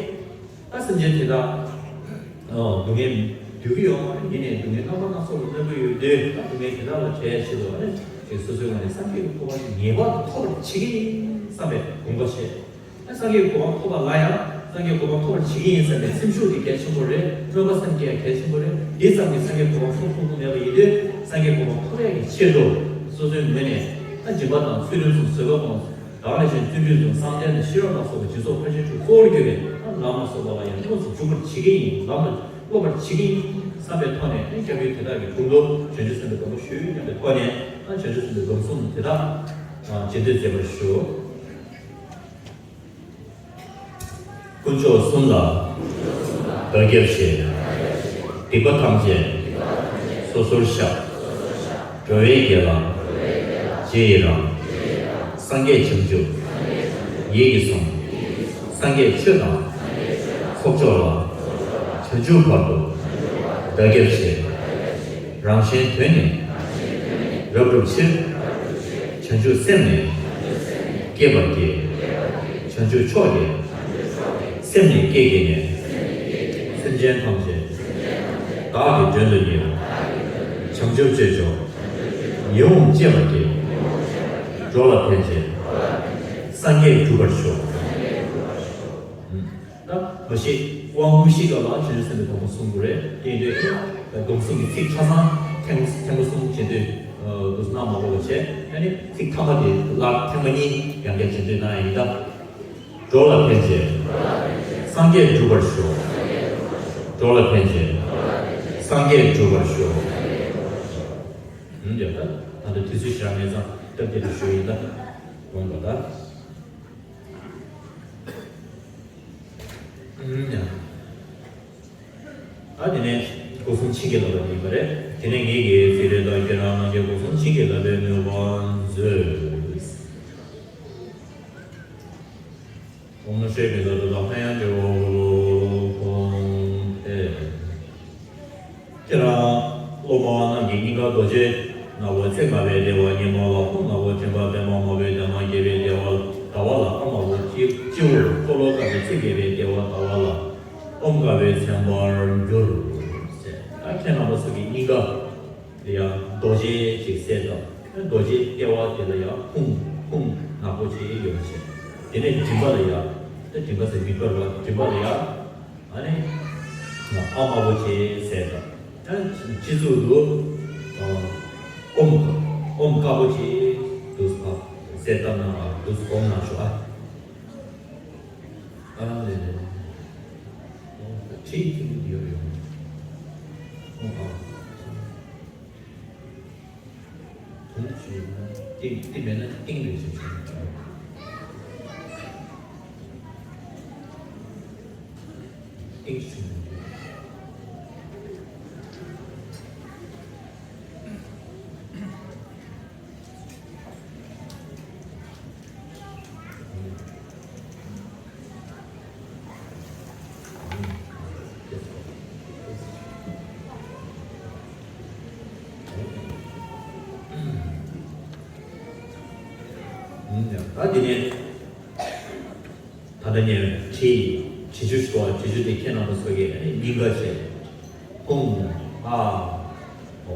ད་སེམས་ཅན་དེ་དག་ཨ་སྡུག་བསྔལ་སྡུག་གི་ཡོད་མ་རེད། ཡིན་ནའི་སྡུག་བསྔལ་རྣམ་པ་སྣ་ཚོགས་ལ་གནོད་ཀྱི་ཡོད་དུས་ད་སྡུག་བསྔལ་དེ་དག་ལ་བྲལ་ཆེད་དུ་ཨ་ནི་ཅིག་སོ་སོའི་ངོས་ནས་སངས་རྒྱས་ཀྱི་གོ་འཕང་ངེས་པར་དུ་ཐོབ་པར་བྱེད་ཀྱི་ཡིན་བསམ་པའི་དགོངས་པ་བཞེས། ཨ་སངས་རྒྱས་ཀྱི་གོ་འཕང་ཐོབ་པ་ལ་ཡང་སངས་རྒྱས་ཀྱི་གོ་འཕང་ཐོབ་པར་བྱེད་ཀྱི་ཡིན་བསམ་པའི་སེམས་ཤུགས་དེ་གལ་ཆེན་པོ་རེད། སྨོན་པ་སེམས་བསྐྱེད་ཡང་གལ་ཆེན་པོ་རེད། དེ་ཙམ་གྱིས་སངས་རྒྱས་གོ་འཕང་ཐོབ་ཐུབ་ཀྱི་མེད་པ་ཡིན་དུས་སངས་རྒྱས་གོ་འཕང་ཐོབ་ཡག་གི་ཆེད་དུ་སོ་སོའི་ངོས་ནས་ཨ་སྦྱིན་པ་དང་ཚུལ་ཁྲིམས་སོགས་བཟོད་པ་སྤོང་། ད་ག་ནང་བཞིན་བརྩོན་འགྲུས་དང་བསམ་གཏན་དང་ཤེས་རབ་ལ་སོགས་པ་སྦྱིན་སོགས་ཕར་ཕྱིན་དྲུག་གཙོ་བོར་གྱུར་པའི་ལམ་ལ་སོགས་པ་ལ་ཡང་དངོས་སུ་འཇུག་པར་བྱེད་ཀྱི་ཡིན། ལམ་ལ་སློབ་པར་བྱེད་ཀྱི་ཡིན་བསམ་པའི་ཐོག་ནས་ཨེ་སྐྱབས་ཡུལ་དེ་དག་གི་དྲུང་དུ་བྱང་ཆུབ་སེམས་དཔའི་སྡོམ་པ་ཞུས་སྙམ་པའི་ཐོག་ནས་ཨ་བྱང་ཆུབ་སེམས་དཔའི་སྡོམ་གསུམ་དེ་དག་རྗེས་ཟློས་མཛད་པར་ཞུ། དཀོན་མཆོག་གསུམ་ལ་བདག་སྐྱབས་མཆི། སྡིག་པ་ཐམས་ཅད་སོ་སོར་བཤགས། འགྲོ་བའི་དགེ་ལ་རྗེས་ཡི་རང་། སངས་རྒྱས་བྱང་ཆུབ་ཡིད་ཀྱིས་བཟུང་། སངས་རྒྱས་ཆོས་དང་ཚོགས་མཆོག་ལ། བྱང་ཆུབ་བར་དུ་བདག་སྐྱབས་མཆི། རང་གཞན་དོན་ནི་རབ་བསྒྲུབ་ཕྱིར། བྱང་ཆུབ་སེམས་ནི་བསྐྱེད་པར་བགྱི། བྱང་ཆུབ་མཆོག་གི་སེམས་ནི་བསྐྱེད་བགྱིས་ནས། སེམས་ཅན་ཐམས་ཅད་བདག་གིས་མགྲོན་དུ་གཉེར། བྱང་ཆུབ་སྤྱོད་མཆོག་ཡིད་འོང་སྤྱད་པར་བགྱི། འགྲོ་ལ་ཕན་ཕྱིར་སངས་རྒྱས་འགྲུབ་པར་ཤོག་ད་མ་གཞི་དབང་དངོས་གཞིའི་སྐབས་ལ་བྱང་ཆུབ་སེམས་དཔའི་སྡོམ་པ་གསུང་དགོས་རེད། དེ་ཡིན་དུས་སྡོམ་གསུམ་གྱི་ཚིག་ཆ་ཚང་ཐེངས་ཐེངས་པ་གསུམ་བྱེད་དུས། དུ་སྣང་མ་དགོས་པ་བྱས། ཨ་ནི་ཚིག་ཐ་མ་དེ་ལ་ཐེངས་མ་གཉིས་ཡང་བསྐྱར་བྱེད་འདོད་གནང་ཡ་ཡིན་ད། འགྲོ་ལ་ཕན་ཕྱིར་སངས་རྒྱས་འགྲུབ་པར་ཤོག་འགྲོ་ལ་ཕན་ཕྱིར་སངས་རྒྱས་འགྲུབ་པར་ཤོག་ཡོད་ད། ད་ལྟ་དུས་ཚོད་ཞེ་དྲག་མེད་ཙང་སྟབས་བདེ་རུ་ཞུ་ཡིན་ད། འོང་བ་ད། ཨ་དེ་ནས་སྒོ་གསུམ་མཆིམས་ཀྱིས་བརླབས་པ་ཡིན་པ་རེད། དེ་ནས་ངེད་ཀྱིས་ཚིག་རེ་དང་ཁྱེད་རང་ལྷན་རྒྱས་སྒོ་གསུམ་མཆིམས་ཀྱིས་བརླབས་པའི་མོས་པ་མཛོད། ཨོཾ་ནམ་ཤྲཱི་ཀཱུ་ཛ་ཏྭ་ཧ་ཡ་ཛྙཱ་ན་གུ་རུ་ཕུང་ཁེ། ཁྱེད་རང་སློབ་མ་རྣམས་ཀྱི་སྙིང་ག་རྡོ་རྗེ་ནག་པོ་ཚེ་སྔ་བའི་བདེ་བ་ཉི་མ་ལ། ཕུང་ནག་པོ་དྲན་པ་པདྨ་དམར་པོའི་གདམས་ངག་རྒྱལ་བའི་བདེ་བ་ཟླ་བ་ལ། ཨ་དམར་པོ་སྤྱི་སྤྱི་བོར་འཁོར་ལོ་བཀབ་པའི་ཚེ་དགེ་བའི་བདེ་བ་ཟླ་བ་ལ། ཨོཾ་དཀར་པོའི་མཚན་པར་གྱུར་ཟེར། ད་ཁྱེད་རྣམ་པ་ཚོ་གི་སྙིང་ག་དེ་ཡང་རྡོ་རྗེ་ཅིག་གསལ་བཏབ། རྡོ་རྗེ་ལྟེ་བ་དེ་ལ་ཡང་ཕུང་ཕུང་ནག་པོ་ཅིག་ཡོད་པ་བྱས། དེ་ནས་མགྲིན་པ་ལ་ཡང་། ད་མགྲིན་པ་ཟེར་མིག་པར་བ་མགྲིན་པ་ལ་ཡང་། ཨ་ནི། ཨ་དམར་པོ་ཅིག་གསལ་བཏབ། ཨ་སྤྱི་གཙུག་ཏུ། ཨོཾ། ཨོཾ་དཀར་པོ་ཅིག་དུ་གསལ་བཏབ་གནང་བ་དུ་སྒོམ་གནང་ཤོག་ཨ། ཨ་ལེ་ལེ། ཁྲིད་ཐིག་ཡོད་ཡོད། ཨོཾ་ཨ། དུང་ཞུས་ན་ཏིང་ཏིང་མེད་ན་ཏིང་རེ་ཞིག་ཞུ་ན་ཏིང་ཞུ་ན་ཏིང་། ད་དེ་ནས་ད་ལྟ་ངས་བྲིས་བྲིས་ཆུ་ཞུ་བ་བྲིས་ཆུ་དེ་ཁྱེད་རྣམ་པ་ཚོ་གིས་སྙིང་ག་བྱས། ཧཱུྃ། ཨཱ།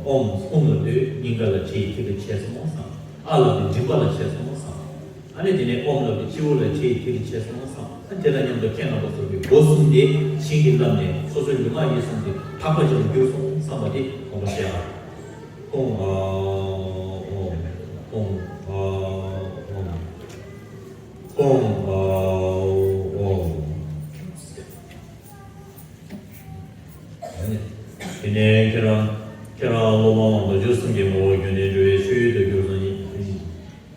ཨོཾ། ཧཱུྃ་ལབ་དུས་སྙིང་ག་ལ་བྲིས་ཐིག་ལ་བྱས་སོང་བསམ། ཨཱ་ལབ་དུས་མགྲིན་པ་ལ་བྱས་སོང་བསམ། ཨ་ནི་དེ་ནས་ཨོཾ་ལབ་དུས་སྤྱི་བོ་ལ་བྲིས་ཐིག་ལ་བྱས་སོང་བསམ། ཨ་དེ་དང་མཉམ་དུ་ཁྱེད་རྣམ་པ་ཚོ་གི་སྒོ་གསུམ་དེ་བྱིན་གྱིས་བརླབས་ནས་སོ་སོའི་ལུས་ངག་ཡིད་གསུམ་དེ་དག་པ་ཅིག་ལ་གྱུར་སོང་བསམ་པ་དེ་དགོངས་པ་བཞེས་ཨ། ཧཱུྃ། ཨཱ། ཨོཾ། ཧཱུྃ། ཨཱ། ཨོཾ། ཧཱུྃ། ཨཱ། ཨོཾ། དེ་ནས་ཁྱེད་རང་ཁྱེད་རང་སློབ་མ་མང་པོ་རྗེ་བཙུན་གྱི་ངོ་བོ་རྒྱུད་ནས་སྤྲུལ་པའི་ཆོས་ཡུལ་དུ་གྱུར་སོང་ཡིན།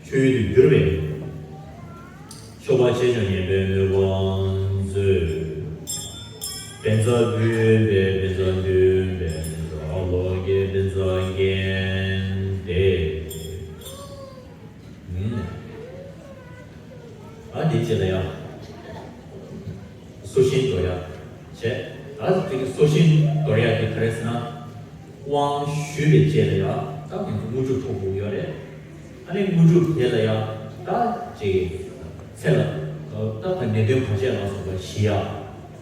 ཆོས་ཡུལ་དུ་གྱུར་པའི་མཆོད་པ་ཆེ་ཆུང་ངན་པའི་མོས་པ་མཛོད། བཛྲ་བྷཱུ་མི་བཛྲ་འདུན་པའི་བཛྲ་ཨ་ལོ་ཀེ་བཛྲ་ཀན་ཏེ། ཨ་དེ་རྗེས་ལ་ཡང་སོ་ཤིང་དོར་ཡ་བྱས། ད་དེ་གི་སོ་ཤིང་དོར་ཡ་དེ་ག་རེ་ཟེར་ན། དབང་ཞུས་པའི་རྗེས་ལ་ཡང་ད་ང་ཚོ་དངོས་གྲུབ་ཐོབ་དགོས་ཡོད་རེད། ཨ་ནི་དངོས་གྲུབ་དེ་ལ་ཡང་ད་ཅིག་ཚེ་ལ་ད་ད་ནད་གདོན་ག་ཆད་ལ་སོགས་པ་ཞི་ཡ།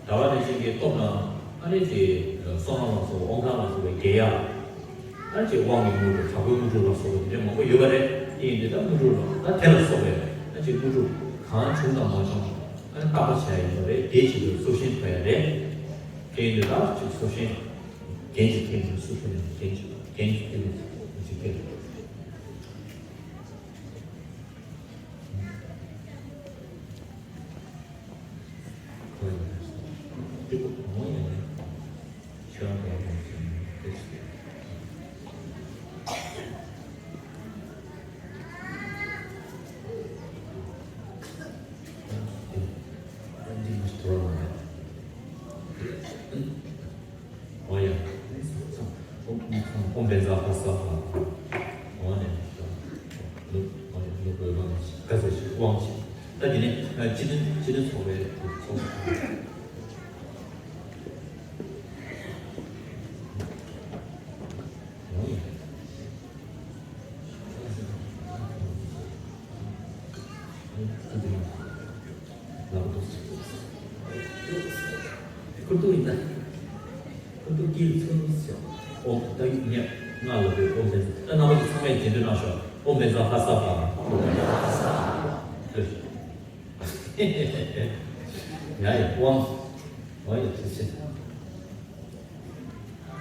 ཟླ་བ་ནས་བཞིན་གྱི་སྟོབས་དང་ཨ་ནི་ཅིག་བསོད་ནམས་ལ་སོགས་པ་དབང་ཐང་ལ་སོགས་པ་རྒྱས་ཡ། ཨ་ཅེ་དབང་གི་དངོས་གྲུབ་དྲག་པོའི་དངོས་གྲུབ་ལ་སོགས་པ་དེ་འདྲ་མང་པོ་ཡོད་པ་རེད། དེ་ཡིན་དུས་ད་དངོས་གྲུབ་ལ་ད་དེ་ལ་སོགས་པའི་ཨ་ཅེ་དངོས་གྲུབ་གང་བྱུང་དང་མ་བྱུང་ཨ་ནི་བརྟག་པ་བྱ་ཡ་ཡིན་པ་རེད། དེའི་ཆེད་དུ་སོ་ཤིང་དོར་ཡ་རེད། དེ་ཡིན་དུས་ད་ཅིག་སོ་ཤིང་རྒྱན་གྱི་ཐད་ནས་སོ་ཤིང་རྒྱན་གྱི་རྒྱན་གྱི་ཐད་ནས་ཅིག་ཐད། ཨོ་ཡ། ཨོཾ་བཛྲ་ཧ་ས་ཧ། ཨོ་ནི། ནུ། ཨོ་ནི་ནུ་གོའི་དབང་ཞིག་ག་ཚོད་ཞིག་དབང་ཞིག་ད་དེ་ནས་སྤྱི་དོན་སྤྱི་དོན་ཚོགས་པའི་ཚོགས། ཨོ་ཡ། ཁུར་ཐུག་ཡིན་ན། ཁུར་ཐུག་དཀྱིལ་ཚུར་ཟེར། ཨོ་ད་ཡིག་ཉེ་ང་ལ་བའི་ཨོ་མེ་ད་རྣམ་པ་ཚོ་ཚང་མས་རྗེས་ཟློས་གནང་ཤོག་ཨོ་མེ་ཛ་ཧ་ས་ཧ། ཡ་ཡི་དབང་། ཨོ་ཡི་ཚུལ་ཆེ།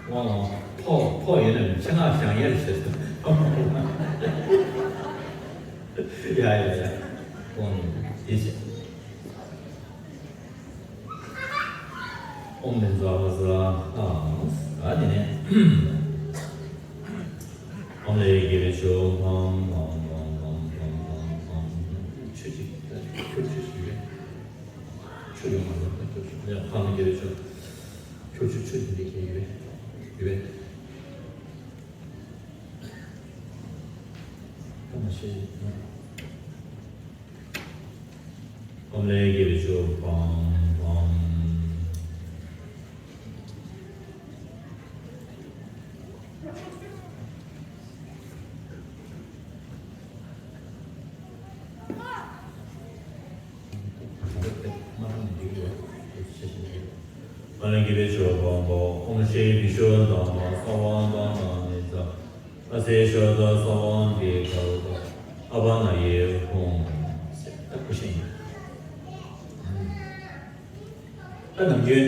དབང་ལ་ཕོག་ཕོག་ཡོད་ན་ཆེ་ང་བཞེངས་ཡས་ཟེར། ཡ་ཡ་ཡ། ཨོཾ་དེ་བྱས། ཨོཾ་བཛྲ་ཨཱཿཧཱུྃ་ཧྲཱིཿ་ཨ་དེ་ནས། ཨོཾ་ལས་དགེ་བའི་ཆོས་འཕང་འཕང་འཕང་འཕང་འཕང་འཕང་། ཆོས་ཅིག་ཁྱོད་ཆོས་ཞུས་པས། ཆོས་ཡོང་མ་ལོག་ད་ཁྱོད་ཆོས་ཡང་འཕང་ལས་དགེ་བའི་ཆོས། ཁྱོད་ཆོས་ཆོས་ཀྱི་ལས་ཀྱི་ཡོད་པས་ཡོད་པས། ཐ་མ་ཤེས། ཨོཾ་ལས་དགེ་བའི་ཆོས་འཕང་འཕང་། ཨོཾ་ལས་དགེ་བའི་ཆོས་འཕང་འཕང་། ཨོཾ་ཤྲཱི་བི་ཤྭ་དྷརྨ་སརྦ་དྷརྨ་ནི་ཙ། ཨ་སེ་ཤྭ་དྷ་སརྦ་བི་གྷ་རུ་ཏ། ཨ་བ་ན་ཡེ་ཧཱུྃ། ད་ཀུ་ཤ་ཡིན། ད་ནམ་རྒྱུན་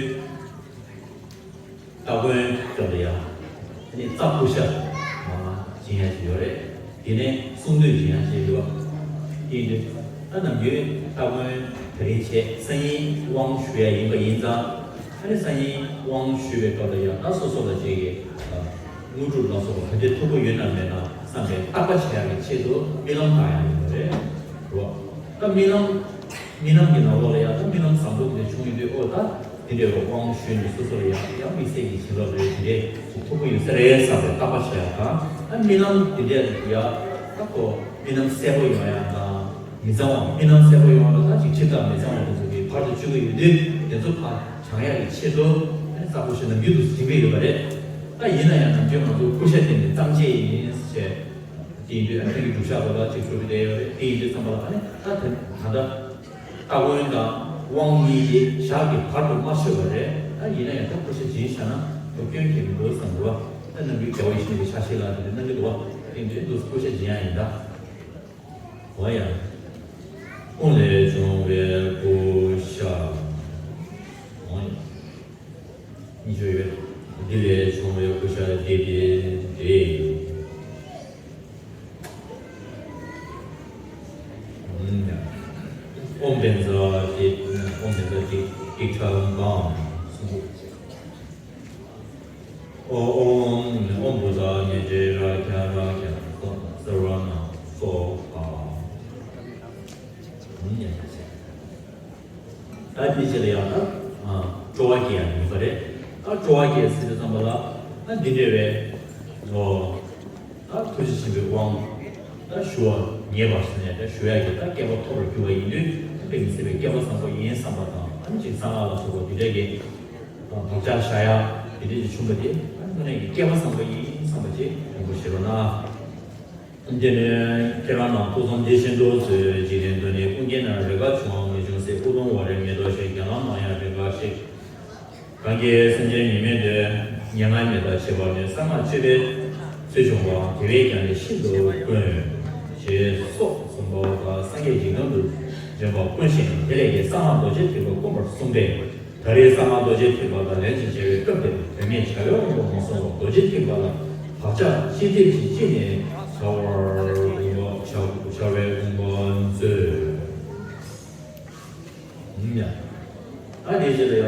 སྟ་གོན་སྐབས་ལ་ཡང་ཨ་ནི་རྩྭ་ཀུ་ཤ་མང་མང་སྦྱིན་ཡ་ཞིག་ཡོད་རེད། དེ་ནས་གསུང་དུས་སྦྱིན་ཡ་ཞིག་ཡོད། དེ་འདྲ་ད་ནམ་རྒྱུན་སྟ་གོན་དེ་རིང་བྱས་སང་ཉིན་དབང་ཞུ་ཡ་ཡིན་པ་ཡིན་ཙང་། ཨ་ནི་སང་ཉིན་དབང་ཞུ་བའི་སྐབས་ལ་ཡང་ད་སོ་སོ་ལ་བྱེད་ཀྱི་དངོས་གྲུབ་ལ་སོགས་པ་ག་འདྲ་ཐོབ་ཀྱི་ཡོད་ན་མེད་ན་བསམ་པའི་བརྟག་པ་བྱེད་ཡ་གི་ཆེད་དུ་རྨི་ལམ་བཏང་ཡ་ཡིན་པ་རེད། རོ། ད་རྨི་ལམ། རྨི་ལམ་གྱི་ནང་ལོགས་ལ་ཡང་ད་རྨི་ལམ་བཟང་པོ་འདི་བྱུང་ཡོད་དུས། ཨོ་ད་དེ་འདྲའི་དབང་ཞུས་ནས་སོ་སོ་ལ་ཡང་ཡང་དམིགས་བསལ་གྱི་བྱིན་རླབས་རེ་དེ་འདྲའི་ཐོབ་ཀྱི་ཡོད་ས་རེད་བསམ་པའི་བརྟག་པ་བྱེད་ཡ་དང་། ཨ་རྨི་ལམ་དེ་འདྲའི་ཡ་ད་ཁོ་རྨི་ལམ་གསལ་པོ་ཡོང་ཡ་དང་། མི་གཙང་བ་རྨི་ལམ་གསལ་པོ་ཡོང་བ་ལ་ད་ཅིག་འཁྲུལ་ཐབས་མི་གཙང་བ་དེ་ཚོ་གི་བར་དུ་གཅོད་ཀྱི་ཡོད་དུས། དེ་ཚོ་ཕར་བྱང་ཡ་གི་ཆེད་དུ་ཨ་ནི་རྩྭ་ཀུ་ཤ་ནམ་རྒྱུན་དུ་སྦྱིན་གྱི་ཡོད་པ་རེད། ད་ཡིན་ན་ཡང་ནམ་རྒྱུན་ང་ཚོ་ཀུ་ཤ་དེ་ནི་གཙང་བཅད་ཡིན་ཟེར། དེ་ཡིན་དུས་ཨ་ནི་ཁྱེད་ཀྱི་སྒྲུབ་ཞག་ཐོག་ལ་ཅིག་སྒྲུབ་པའི་དེ་ཡོད་རེད། དེ་ཡིན་དུས་ཙམ་པ་ལ་ཨ་ནི་ད་དེ་ད་ལྟ་སྟ་གོན་དང་དབང་གཉིས་དེ་ཞག་གི་བར་དུ་མ་ཆོད་པ་རེད། ད་ཡིན་ན་ཡང་ད་ཀུ་ཤ་སྦྱིན་བཞག་ན་ད་སྐྱོན་གྱི་མི་འདུག་བསམ་འདུག་བ། ད་ནམ་རྒྱུན་རྒྱལ་བ་ཡིད་བཞིན་ནོར་བུའི་ཕྱག་བཞེས་ལ་དེ་འདྲ་གནང་གི་འདུག་བ། དེ་འདྲའི་འདུག་ཀུ་ཤ་སྦྱིན་ཡ་ཡིན་ད། འོ་ཡ། ཨོཾ་ལས་བྱུང་བའི་ཀུ་ཤ། འོ་ཡ། ཉི་ཤུ་ཡོད། འདི་ལས་བྱུང་བའི་ཀུ་ཤ་འདི་སྟེ་འདི། ཨོཾ་བཛྲ་ཏི། ཨོཾ་བཛྲ་ཏི་ཏིཥྛཱི་ཧཱུྃ། ཨོཾ་ཨོཾ་བུདྡྷ་ཉེ་ཙྪེ་རཀྵ་རཀྵ་སརྦ་ནཱ་སྭཱ་ཧཱ། ཨོཾ་ཉེ་ཙྪེ། ད་འདི་ཕྱི་ལ་ཡང་ད་སྤྲོ་བ་སྐྱེ་ཡ་ཡིན་པ་རེད། ད་སྤྲོ་བ་སྐྱེ་ཟེར་དུས་ཙམ་པ་ལ་ད་འདི་འདྲ་བའི་ཨོ། ད་ཐུགས་རྗེ་ཆེན་པོའི་དབང་ད་ཞུ་བ་ཉེས་པ་ཟེར་ནས་ད་ཞུ་ཡ་གི་ད་བསྐལ་པ་མཐོ་རུ་གྱུར་པ་ཡིན་དུས། ད་དཔེ་མི་སྲིད་པའི་བསྐལ་པ་བཟང་པོ་ཡིན་བསམ་པ་དང་། ཨ་ནི་ཅིག་གསང་སྔགས་ལ་སོགས་པ་འདི་འདྲ་གི་བག་ཆགས་བཞག་ཡ་འདི་འདྲ་ཅིག་བྱུང་བ་དེ། ཨ་ནི་དངོས་གནས་ཀྱི་བསྐལ་པ་བཟང་པོ་ཡིན་བསམ་པ་ཅིག་ཡོང་བ་ཞིག་རོགས་གནང་། དེ་ནས་ཁྱེད་རང་རྣམས་ཐུགས་བསམ་བདེ་ཆེན་དུ་གསོལ། འཇིག་རྟེན་དུ་ནི་ཀུན་མཁྱེན་རྣམས། རེས་འགའ་བྱུང་བ་མི་འབྱུང་སྲིད། སྐུ་གདུང་བ་རེ་མེ་ཏོག་བཞིན། རྒྱ་ལམ་ནམ་ཡང་རེ་འགའ་ཞིག། གང་གིས་སེམས་ཅན་ཉོན་མོངས་དོན། མྱ་ངན་མེད་པར་བྱེད་པར་ནུས། གསང་སྔགས་སྤྱོད་པའི་ཚུལ་བྱུང་བ། དགེ་བས་ཀྱང་ནི་ཤིན་ཏུ་དཀོན། ཞེས་སོགས་གསུངས་པ་དང་། སངས་རྒྱས་འཇིག་རྟེན་དུ་འབྱོན་པ་ཀུན་ཤེས་ནས། དེ་ལས་ཀྱང་གསང་སྔགས་རྡོ་རྗེ་ཐེག་པ་བཀོད་པར་གསུངས་པས། ད་རེས་གསང་སྔགས་རྡོ་རྗེ་ཐེག་པ་དང་ལན་ཅིག་བྱ་བའི་སྐབས་དེར་དོན་མེད་བྱ་བའི་དབང་དུ་མ་སོང་བར་རྡོ་རྗེ་ཐེག་པ་ལ་བག་ཆགས་ཅི་ཐེབས་ཅིག་སྐྱེས་ནས་བྱ་བར་དགོངས་པ་བྱ་བྱ་བའི་དགོངས་པ་མཛོད། ཡ། ཨ་དེ་རྗེས་ལ་ཡ།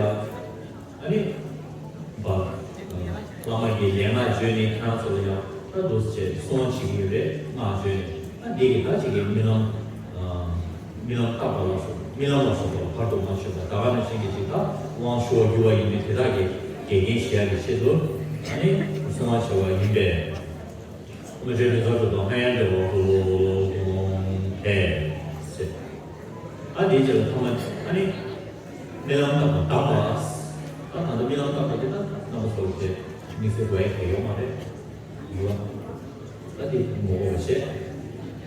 ཨ་ནི། བ། བླ་མ་གིས་ལས་སྔགས་བརྗོད་ནས་ཁྱེད་རང་ཚོ་ལ་ཡང་ད་འདུག་སེ་བྱས་གསོལ་བ་བྱེད་ཀྱི་ཡོད་རེད། སྔགས་བརྗོད་ནས། ཨ་འདི་གི་ད་ཅིག་གི་རྨི་ལམ། རྨི་ལམ་བཏབ་པ་ལ་སོགས། རྨི་ལམ་ལ་སོགས་པ་བར་དུ་མ་ཆོད་པ། ད་ག་ནང་བཞིན་གྱི་ཅིག་ད་དབང་ཞུ་བར་འགྱུར་བ་ཡིན་པས། དེ་དག་གི་འགལ་རྐྱེན་ཞི་ཡ་གི་ཆེད་དུ་ཨ་ནི་གསོལ་བ་བྱ་བ་ཡིན་པས། མ་བྱས་ནས་ཚར་དུ་དང་ཧན་དེ་བ་ཧུ་ལོ་ཧུ་ལོ་ཧུ་ལོ་ཧེ་ཟེར། ཨ་དེའི་རྗེས་ལ་ཐོག་མ་ཨ་ནི་རྨི་ལམ་བཏབ་པ་དང་པ། ད་ད་ལྟ་རྨི་ལམ་བཏབ་པ་དེ་ད་རྣམ་པ་ཚོ་དེ་དམིགས་བསལ་དགོས་ཡ་གང་ཡོད་མ་རེད། ཡོད། ད་དེ་ངོ་བོ་བྱས།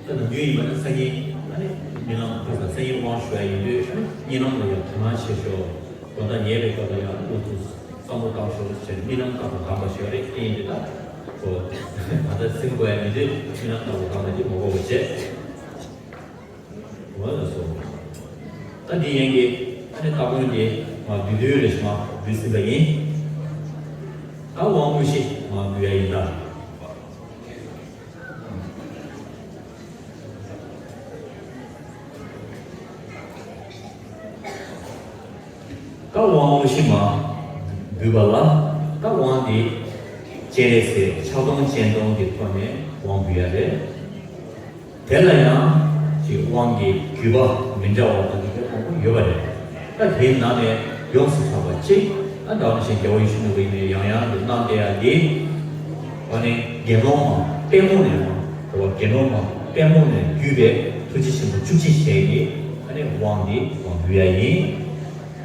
ད་ནམ་རྒྱུན་ཡིན་པ་ན་སང་ཉིན་ཨ་ནི་རྨི་ལམ་ཁ་སང་སང་ཉིན་དབང་ཞུ་ཡ་ཡིན་དུས། ཨ་ནི་གཉིད་ལམ་ལ་ཡང་དོ་སྣང་བྱེད་ཤོག་དགོང་དག་ཉལ་བའི་སྐབས་ལ་ཡང་ཨ་ནི་འུ་ཐུག་བསམ་བློ་བཏང་ཤོག་ཟེར། རྨི་ལམ་བཏབ་པ་དང་པ་ཞིག་རེད། དེ་ཡིན་དུས་ད་ཁོ་ད་ལྟ་སེམས་དགོས་ཡ་མི་འདུག་རྨི་ལམ་བཏབ་པ་དང་པ་དེ་ངོ་བོ་བྱས། འོ་ལགས་སོ། ད་འདི་ཡན་གྱི་ཨ་ནི་སྟ་གོན་དེ་མར་བསྡུས་བསྡུས་རེ་ཞིག་མར་བསྡུས་ཟིན་པ་ཡིན། ད་དབང་དངོས་གཞི་མར་བསྡུ་ཡ་ཡིན་ད། དབང་དངོས་གཞི་མ་འབུལ་བ་ལ། ད་དབང་དེ་སྤྱན་རས་གཟིགས་ཕྱག་སྟོང་སྤྱན་སྟོང་གི་ཐོག་ནས་དབང་འབུལ་ཡ་རེད། དེ་ལ་ཡང་ཅིག་དབང་གི་བརྒྱུད་པ་མི་འདྲ་བ་དང་དེ་འདྲ་མང་པོ་ཡོད་པ་རེད། ད་དེའི་ནང་ནས་ཡོངས་སུ་གྲགས་པ་གཅིག་ད་ནང་བཞིན་རྒྱལ་བ་ཡིད་བཞིན་ནོར་བུ་ཡིན་ནའི་ཡང་ཡང་དུ་གནང་བསྡད་ཡ་འདི། ཨ་ནི་དགེ་སློང་མ་དཔལ་མོ་ནས་མ་རེད་བ། དགེ་སློང་མ་དཔལ་མོ་ནས་བརྒྱུད་པའི་ཐུགས་རྗེ་ཆེན་པོ་བཅུ་གཅིག་ཞལ་གྱི་ཨ་ནི་དབང་འདི་དབང་འབུལ་ཡ་ཡིན།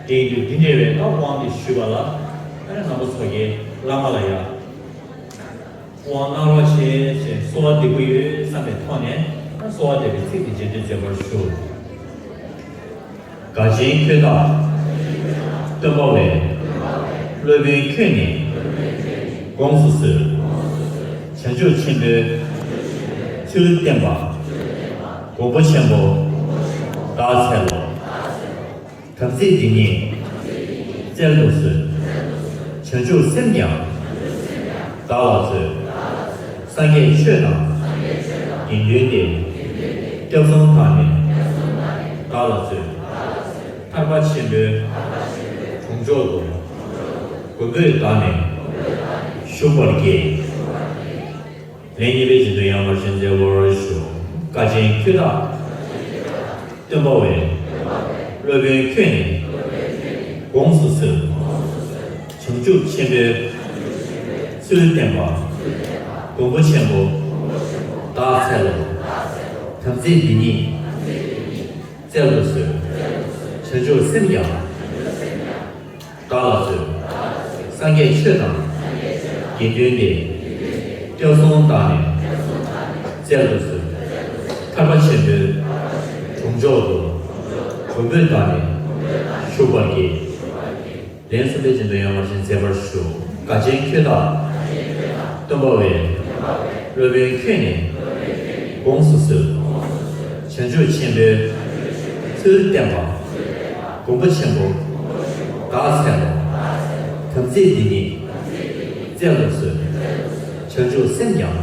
དེ་ཡིན་དུས་འདི་འདྲ་བའི་ད་དབང་འདི་ཞུས་པ་ལ་ཨ་ནི་རྣམ་པ་ཚོ་གིས་བླ་མ་ལ་ཡ། དབང་གནང་རོགས་བྱེད་ཅེས་གསོལ་བ་འདེབས་ཀྱི་ཡོད་བསམ་པའི་ཐོག་ནས་གསོལ་བ་འདེབས་པའི་ཚིག་དེ་རྗེས་ཟློས་མཛད་པར་ཞུ། དགའ་ཆེན་ཁྱོད་བདག་སྟོན་པ་བས། སློབ་དཔོན་ཁྱོད་ནི་དགོངས་སུ་གསོལ། བྱང་ཆུབ་ཆེན་པོའི་ཚུལ་བསྟན་པ། མགོན་པོ་ཆེན་པོ་བདག་འཚལ་ལོ། དམ་ཚིག་འདི་ཉིད་བཙལ་དུ་གསོལ། བྱང་ཆུབ་སེམས་ཀྱང་བདག་ལ་སྩོལ། སངས་རྒྱས་ཆོས་དང་དགེ་འདུན་ཏེ། སྐྱབས་གསུམ་དག་ནི་བདག་ལ་སྩོལ། ཐར་པ་ཆེན་པོའི་གྲོང་མཆོག་ཏུ། མགོན་པོས་བདག་ནི་བཞུགས་པར་བགྱི། ལན་གཉིས་པའི་རྗེས་ཟློས་ཡང་མར་བྱོན་མཛད་པར་ཞུ། དགའ་ཆེན་ཁྱོད་བདག་སྟོན་པ་བས། སློབ་དཔོན་ཁྱོད་ནི་དགོངས་སུ་གསོལ། བྱང་ཆུབ་ཆེན་པོའི་ཚུལ་བསྟན་པ། མགོན་པོ་ཆེན་པོ་བདག་འཚལ་ལོ། དམ་ཚིག་འདི་ཉིད་བཙལ་དུ་གསོལ། བྱང་ཆུབ་སེམས་ཀྱང་བདག་ལ་སྩོལ། སངས་རྒྱས་ཆོས་དང་དགེ་འདུན་ཏེ། སྐྱབས་གསུམ་བདག་ནི་བཙལ་དུ་གསོལ། ཐར་པ་ཆེན་པོའི་གྲོང་མཆོག་ཏུ། མགོན་པོས་བདག་ནི་བཞུགས་པར་བགྱི། ལན་གསུམ་པའི་རྗེས་ཟློས་ཡང་མར་བྱོན་མཛད་པར་ཞུ། དགའ་ཆེན་ཁྱོད་བདག་སྟོན་པ་བས། སློབ་དཔོན་ཁྱོད་ནི་དགོངས་སུ་གསོལ། བྱང་ཆུབ་ཆེན་པོའི་ཚུལ་བསྟན་པ། མགོན་པོ་ཆེན་པོ་བདག་འཚལ་ལོ། དམ་ཚིག་འདི་ཉིད་བཙལ་དུ་གསོལ། བྱང་ཆུབ་སེམས་ཀྱང་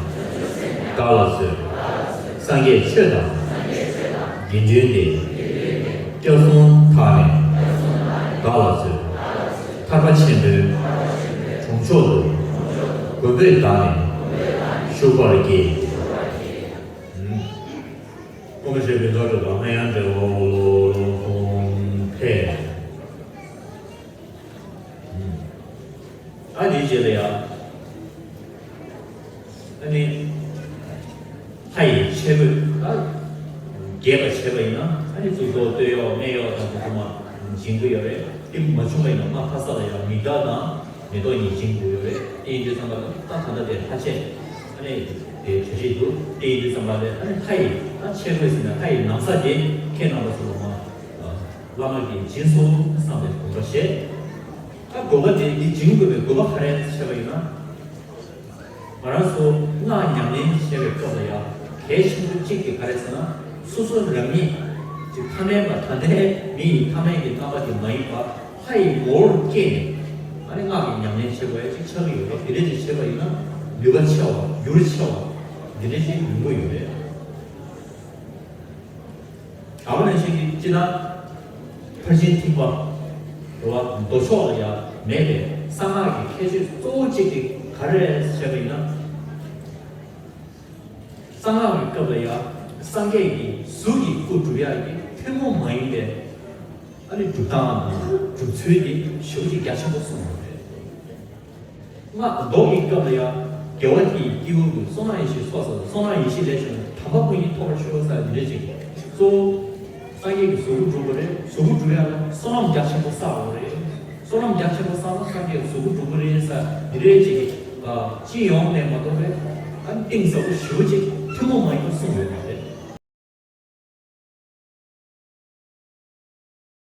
བདག་ལ་སྩོལ། སངས་རྒྱས་ཆོས་དང་དགེ་འདུན་ཏེ། སྐྱབས་གསུམ་དག་ནི་བདག་ལ་སྩོལ། ཐར་པ་ཆེན་པོའི་གྲོང་མཆོག་ཏུ། མགོན་པོས་བདག་ནི་བཞུགས་པར་བགྱི། ཨོཾ་ཤྲཱི་པཉྩ་དང་ལྷ་ཡང་འབྲེལ་བ་ལྷོ་ལྷོ་ཧོམ་ཕེ། ཨ་དེའི་རྗེས་ལ་ཡ། ཨ་ནི། ལྷ་ཡི་ཆས་གོས་ད། རྒྱས་པ་བྱས་པ་ཡིན་ན་ཨ་ནི་གཙུག་ཏོར་སྟོད་གཡོགས་སྨད་གཡོགས་དང་དེ་ཚོ་མ་སྦྱིན་གྱི་ཡོད་རེད། དེ་མ་བྱུང་བ་ཡིན་ན་མ་ཁ་ས་ལ་ཡ་མིག་དར་དང་མེ་ཏོག་གཉིས་སྦྱིན་དགོས་ཡོད་རེད། དེ་ཡིན་དུས་ཙམ་པ་ད་ད་ལྟ་དེ་ལྷ་ཆས་ཨ་ནི་དེ་གྲ་སྒྲིག་འདུག་དེ་ཡིན་དུས་ཙམ་པ་ལས་ཨ་ནི་ལྷ་ཡི་ད་ཆས་གོས་ཟེར་ན་ལྷ་ཡི་ན་བཟའ་དེ་ཁྱེད་རྣམ་པ་ཚོ་ལ་མ་བླ་མ་གིས་སྦྱིན་སོང་བསམ་པའི་དགོངས་པ་བཞེས། ད་དགོས་པ་དེ་འདི་སྦྱིན་དགོས་པའི་དགོས་པ་ག་རེ་བྱས་པ་ཡིན་ན། ང་རང་ཚོ་སྔགས་ཉམས་ལེན་བྱེད་པའི་སྐབས་ལ་ཡང་གལ་ཆེན་པོ་གཅིག་དེ་ག་རེ་ཟེར་ན། སོ་སོ་རང་ཉིད་ཀྱི་ཐ་མལ་པ་ད་ལྟའི་མི་ཡི་ཐ་མལ་གྱི་རྣམ་པ་དེ་མ་ཡིན་པར་ལྷ་ཡི་ངོ་བོར་སྐྱེས་ནས་ཨ་ནི་སྔགས་ཀྱི་ཉམས་ལེན་བྱེད་དགོས་ཡ་ཅིག་ཆགས་ཀྱི་ཡོད་པ། དེ་འདྲ་ཅིག་བྱེད་པ་ཡིན་ན་ནུས་པ་ཆེ་བ་འགྱུར་ཆེ་བ་འདི་འདྲ་ཅིག་ཡོང་གི་ཡོད་རེད། ད་ག་ནང་བཞིན་གྱི་སྤྱིར་ན་ཕར་ཕྱིན་ཐེག་པ་རེད་བ། མདོ་ཕྱོགས་ལ་ཡང་མེད་པའི་གསང་སྔགས་ཀྱི་ཁྱད་ཆོས་གཙོ་བོ་གཅིག་དེ་ག་རེ་རེད་ཟེར་བ་ཡིན་ན། གསང་སྔགས་ཀྱི་སྐབས་ལ་ཡང་སངས་རྒྱས་ཀྱི་གཟུགས་ཀྱི་སྐུ་སྒྲུབ་ཡག་གི་ཐུན་མོང་མ་ཡིན་པའི་ཨ་ནི་སྒྲུབ་སྟངས་དང་སྒྲུབ་ཚུལ་དེ་ཞེ་པོ་ཅིག་རྒྱ་ཆེན་པོ་གསུངས་ཡོད་རེད། སྔགས་མདོ་གི་སྐབས་ལ་ཡང་རྒྱལ་བ་དེའི་སྐྱེ་བོ་ཀུན་བསོད་ནམས་ཡེ་ཤེས་ཚོགས་བསགས་ཏེ་བསོད་ནམས་ཡེ་ཤེས་ལས་བྱུང་བའི་དམ་པ་ཀུན་གྱིས་ཐོབ་པར་ཤོག་ཟེར་འདི་འདྲ་ཅིག་གཙོ་བོ་སངས་རྒྱས་ཀྱི་གཟུགས་སྐུ་སྒྲུབ་དགོས་རེད། གཟུགས་སྐུ་སྒྲུབ་ཡག་ལ་བསོད་ནམས་རྒྱ་ཆེན་པོ་བསགས་དགོས་རེད། བསོད་ནམས་རྒྱ་ཆེན་པོ་བསགས་ན་སངས་རྒྱས་ཀྱི་གཟུགས་སྐུ་སྒྲུབ་ཀྱི་རེད་ཟེར་འདི་འདྲ་ཅིག་གི་སྤྱི་ཡོངས་ནས་མ་གཏོགས་པའི་ཨ་ནི་གཏིང་ཟབ་པོ་ཞེ་པོ་ཅིག་ཐུན་མོང་མ་ཡིན་པ་གསུངས་ཡོད་